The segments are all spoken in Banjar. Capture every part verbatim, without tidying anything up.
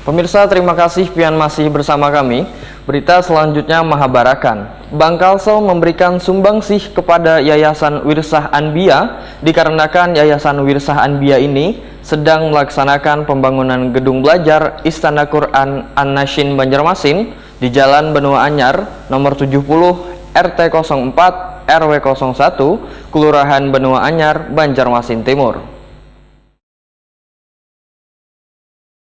Pemirsa, terima kasih pian masih bersama kami. Berita selanjutnya mahabarakan. Bank Kalsel memberikan sumbangsih kepada Yayasan Wirsah Anbia dikarenakan Yayasan Wirsah Anbia ini sedang melaksanakan pembangunan gedung belajar Istana Quran An-Nasyin Banjarmasin di Jalan Benua Anyar, nomor tujuh puluh, R T kosong empat, R W kosong satu, Kelurahan Benua Anyar, Banjarmasin Timur.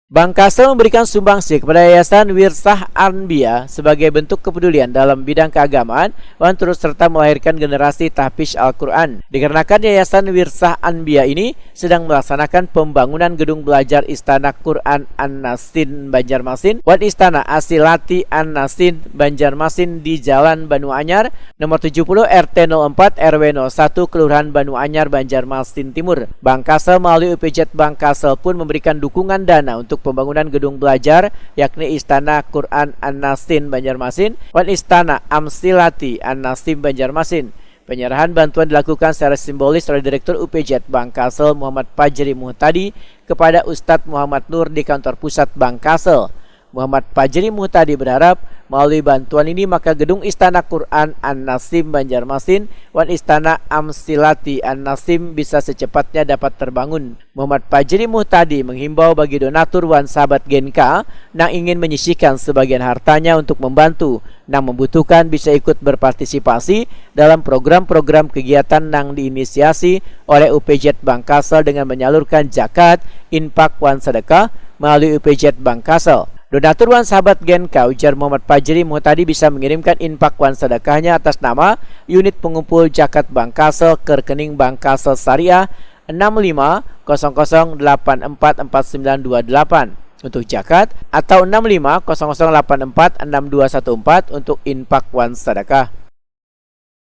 Bank Kalsel memberikan sumbangsih kepada Yayasan Wirsah Anbia sebagai bentuk kepedulian dalam bidang keagamaan wan turut serta melahirkan generasi tahfiz Al-Quran. Dikarenakan Yayasan Wirsah Anbia ini sedang melaksanakan pembangunan gedung belajar Istana Quran An-Nasyin Banjarmasin wan Istana Asilati An-Nasyin Banjarmasin di Jalan Banua Anyar, nomor tujuh puluh, R T nol empat, R W nol satu, Kelurahan Banua Anyar, Banjarmasin Timur. Bank Kalsel melalui U P Z Bank Kalsel pun memberikan dukungan dana untuk pembangunan gedung belajar, yakni Istana Quran An-Nasyin Banjarmasin wan Istana Asilati An-Nasyin Banjarmasin. Penyerahan bantuan dilakukan secara simbolis oleh Direktur U P Z Bank Kalsel Muhammad Fajri Muhtadi kepada Ustadz Muhammad Nur di kantor pusat Bank Kalsel. Muhammad Fajri Muhtadi berharap melalui bantuan ini maka gedung Istana Quran An-Nasyin Banjarmasin wan Istana Asilati An-Nasyin bisa secepatnya dapat terbangun. Muhammad Fajri Muhtadi menghimbau bagi donatur wan sahabat Gen K nang ingin menyisihkan sebagian hartanya untuk membantu nang membutuhkan bisa ikut berpartisipasi dalam program-program kegiatan nang diinisiasi oleh U P Z Bank Kalsel dengan menyalurkan zakat, infak, wan sedekah melalui U P Z Bank Kalsel. Donatur wan sahabat Gen K, ujar Muhammad Fajri Muhtadi, bisa mengirimkan infak wan sedekahnya atas nama Unit Pengumpul Zakat Bank Kalsel ke rekening Bank Kalsel Syariah enam lima kosong kosong delapan empat empat sembilan dua delapan untuk zakat atau enam lima kosong kosong delapan empat enam dua satu empat untuk infak wan sedekah.